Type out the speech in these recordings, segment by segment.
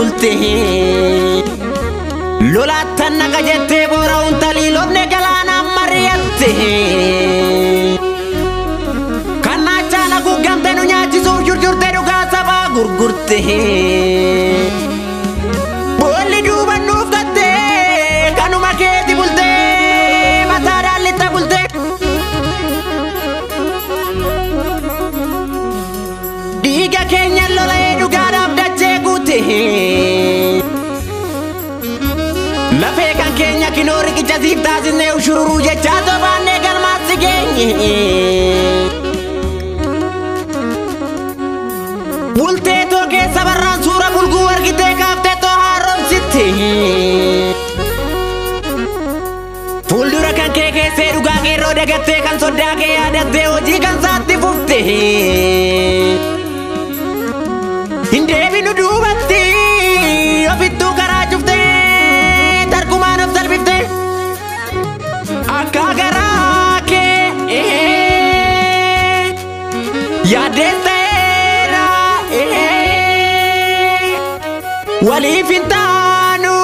bulte. Lolaattan naqa jettee boora'uun taliilofne galaanaan mari'atte. Kannaachaan haguuggamte nu nyaachisuuf jurjurte dhugaa sabaa gurgurte. Boolli duuba nuuf gattee kanuma keeti bultee mataadhaan lixa bultee. Dhiiga keenya lola'ee dhugaadhaaf dachee guute. Lafee kan keenya kinoo riqicha siif taasisnee ushururuu jechaa tobaannee galmaatti geenye. Bultee too keessa barraan suura bulguu argitee kaaftee too haaromsitte. Fuuldura kan kee keessee dhugaa qeerroo dagattee kan soddaa kee yaadattee hojii kan saatti fufte. Hin deebinu duubatti ofittuu karaa cuftee tarkumaan of salphifte. Akka garaa kee yaaddees ta'eera waliif hin taanu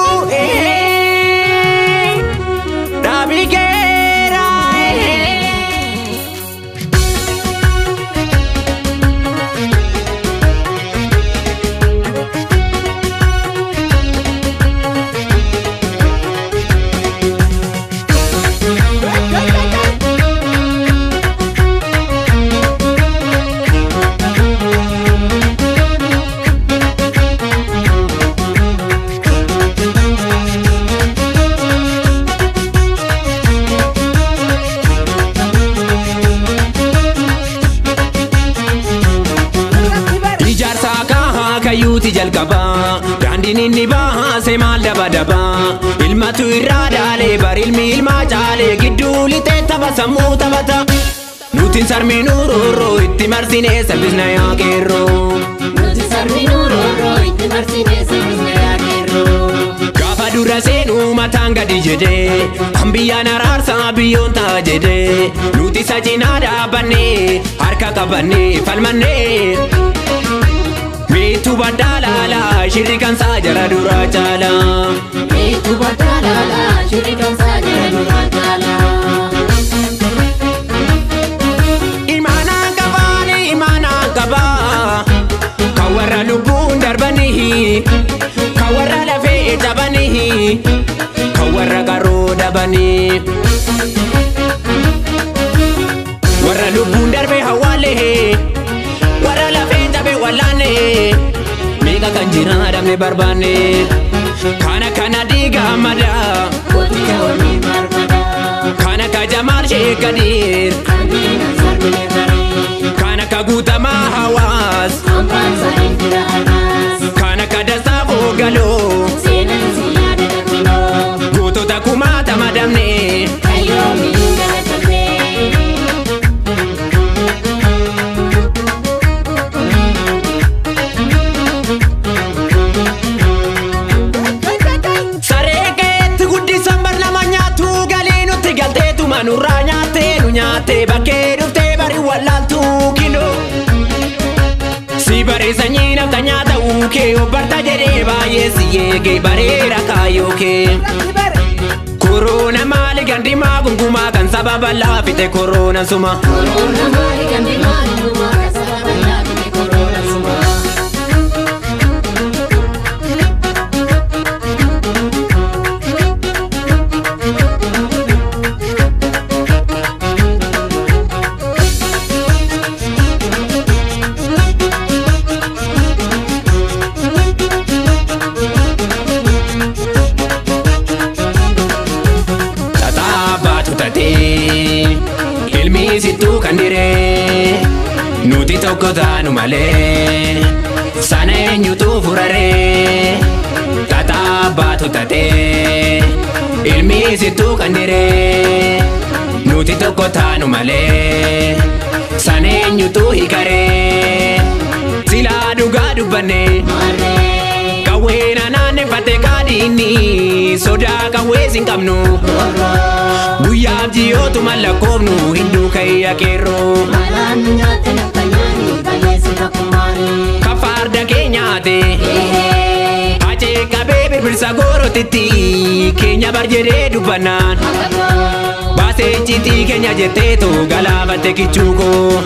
dhaabii geera. Kayyuuti jalqabaa daandiin inni baase maal daba dabaa ilmatu irraa daalee bar ilmi ilmaa caalee gidduu lixee tapha sammuu taphata nuti sarminuu roorroo itti marsinee saffisna yaa qeerroo. Nuti sarminuu roorroo itti marsinee saffisna yaa qeerroo. Gaafa dura seenuu mataan gadi jedhee hambiyyaan araarsaa biyyoon ta'a jedhee nuti isa cinaa dhaabannee harka qabannee falmannee. Meetu badaalala shirri kan saajara dura caala. Meetu badaalala shirri kan saajara dura caala. Imaanaan qabaani imaanaan qabaa kan warra lubbuun darbanii kan warra lafee cabanii kan warra qaroo dhabanii. Warra lubbuun darbe hawaalee warra lafee cabe wallaane meeqa kan jira dhabne barbaanne kana kana diiga madaa Gooticha onni barbaada. kana ka Jamaal Sheekh Kadir Kanneen ansarmine baree. kana ka Guutamaa Hawaas Hambaan saayeen jira har'aas. kana ka Dastaa Fogaloo Seenaan si yaada dhabinoo. gootota kumaatama dhabne Kayyoo miidhagina dagatamne. Saree keetti guddisan bar nama nyaatu galii nutti galteetuma nurraa nyaattee nu nyaattee bakkee dhuftee bari wallaaltuu kinoo. Si baree sanyii nafta nyaata uukee obbarta jedhee baay'ee si eegee bareera kaayyoo kee. Koroona maali gandimaa gungumaa kan saba bal'aa fixe koroona suma. Koroona maali gandimaa gungumaa kan saba bal'aa fixe koroona suma. Xaxaa baatu tatee ilmi sittuu kan diree nuti tokko taanu malee sana eenyutu furaree. Xaxaa baatu tatee ilmi sittuu kan diree nuti tokko taanu malee sana eenyutu hiikaree. Silaa dhugaa dubbanne Maarree qawwee naanneffate kaadhiinni sodaa qawwee sin qabnu. roorroo. Guyyaaf ji'ootu mallakkoofnu hinduu kayya qeerroo. Malaan nu nyaatte nafta nyaani balleessu tokkummaani. Kafaarda kee nyaate. Eehee. Obboleettitti keenya bar jedhee dubbannaan baasee icciitii keenya jetteetu galaafatte kichuu koo.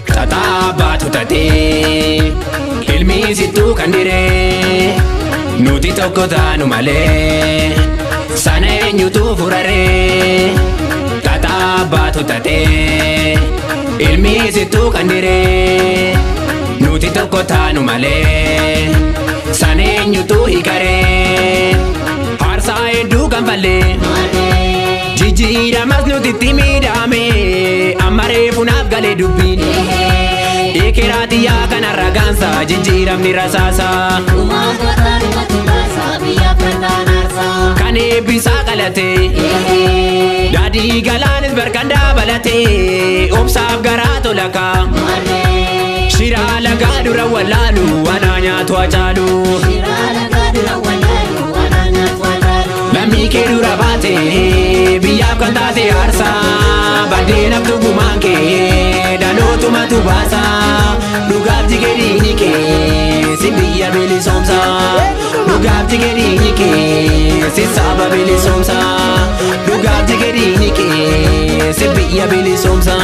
Xaxaa baatu tatee ilmi sittuu kan diree nuti tokko taanu malee sana eenyutu furaree. Xaxaa baatu tatee ilmi sittuu kan diree nuti tokko taanu malee sana eenyutu hiikaree. Aarsaa hedduu kan fallee jijjiiramas nuti itti miidhame amma reefu naaf galee dubbiin. Eekeraatiyyaa kanarra gaansa jijjiiramni rasaasa. Kan eebbisaa qalate daadhii galaanis barkan dabalate obsaaf garaa tolaka. Shiraa lagaa dura wallaalu anaa nyaatu hacaalu. Lammii kee dura baate biyyaaf kan taate aarsaa baddeen haftu gumaan kee dhalootumatu baasa dhugaaf jigee dhiigni kee si biyya bilisoomsa dhugaaf jigee dhiigni kee si saba bilisoomsa dhugaaf jigee dhiigni kee si biyya bilisoomsa.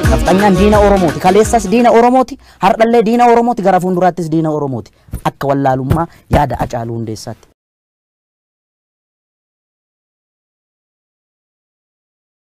Nafxanyaan diina Oromooti. Kaleessas diina Oromooti. Hardhallee diina Oromooti. Gara fuulduraattis diina Oromooti. Akka wallaalummaa yaada Hacaaluu Hundeessaatti.